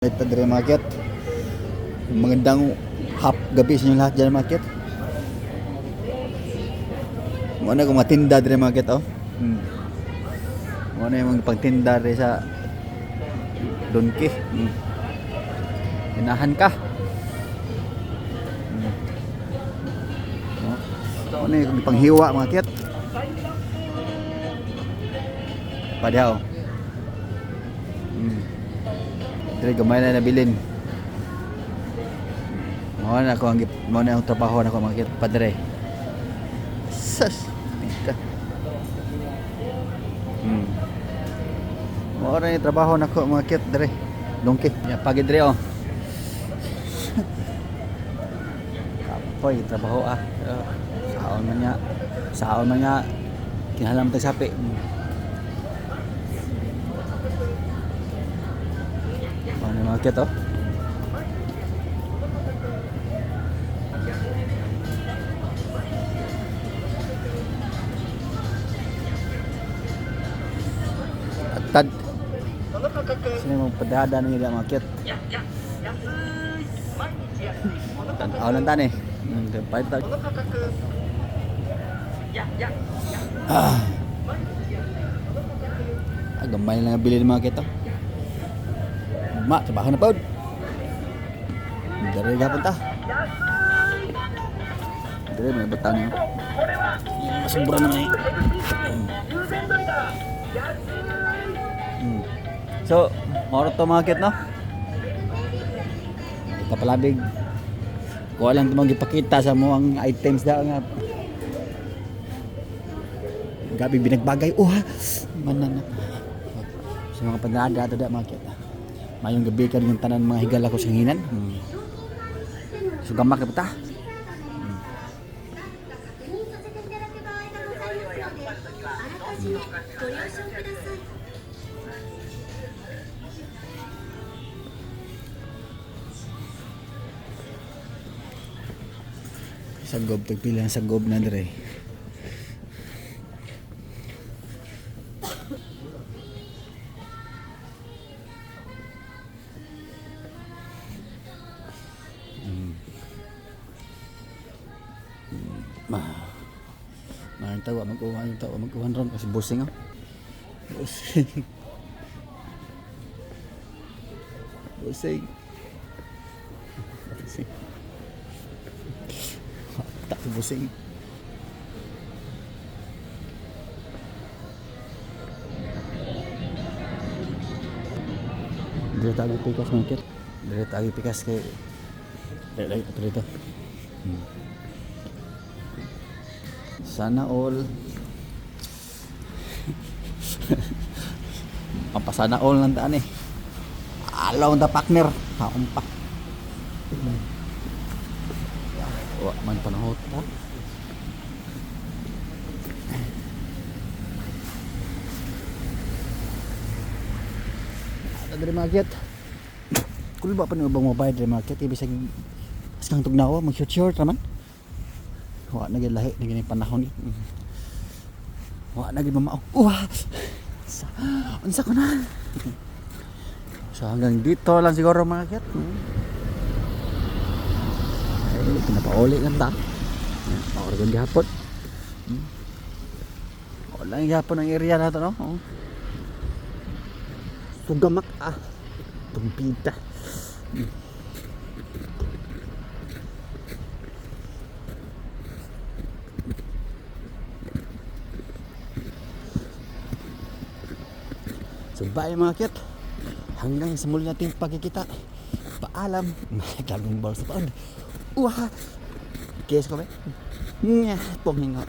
Ito dire market. Magandang hap gabi sa inyo lahat dyan market. Mo na kung matinda dire market oh. Mo na yung mga pagtinda dire sa Donkey. Inahan ka. Oh. Mo na yung panghiwa market. Padaw. Dire gamay na nabilin. Mao na ako ang mao na ang trabaho na ako mga padre. Sas. Tika. Mao na yung trabaho na ako mga kit dire. Donkey. Ya pagi dire oh. Kapoy trabaho ah. Pero, saon man niya. Saon man niya. Kinahanglan man tag sapi. Mao na mga kit oh. Atad. Sino yung padada nila mga kit? Tanaw lang tan eh. Pahit. Ah. Ah, gamay lang ang bili ng mga kit oh. Ma, trabaho na pod. Dari gapon ta. Dari may bata niyo. Masubra naman eh. So, moro to mga kit, no? Kita palabig. Kuha lang itong gipakita sa mo ang items daw nga. Gabi binagbagay. Oh, manan na. Sa mga panada ato da mga kit. Mayong gabi ka yung tanan mga higala ko sa hinginan. So gamak na pa ta. 確認させていただく場合がございますので、あらかじめご了承ください。 Sagob, tagpila ang sagob na dire. Ma. Maraming tawa magkuha yung tawa magkuha ron kasi busing oh. Busing. Busing. Busing. Tak busing. Dire tayo pikas market. Dire tayo pikas kay dire tayo ito dito. Sana all. Pampasana all lang taan eh. Alaw ta partner. Haong pa. Wa man panahot ta. Ada dari market. Kulba pa ni ubang mobile dari market ibig sa kang tugnawa mag short short raman. Wa na gyud lahi na gyud panahon. Wa na gyud mamao. Uwa. Sa, unsa ko na. So hanggang dito lang siguro mga kit. Ay, pinapauli lang ta. Makurgon gihapon. Wala gihapon ang area na to, no? Oh. Sugamak ah. Tumpita. So bye mga kit. Hanggang sa muli nating pagkikita. Paalam. Dragon Ball sa paon. Uwa. Kiss ko ba? Nya, ponghingo.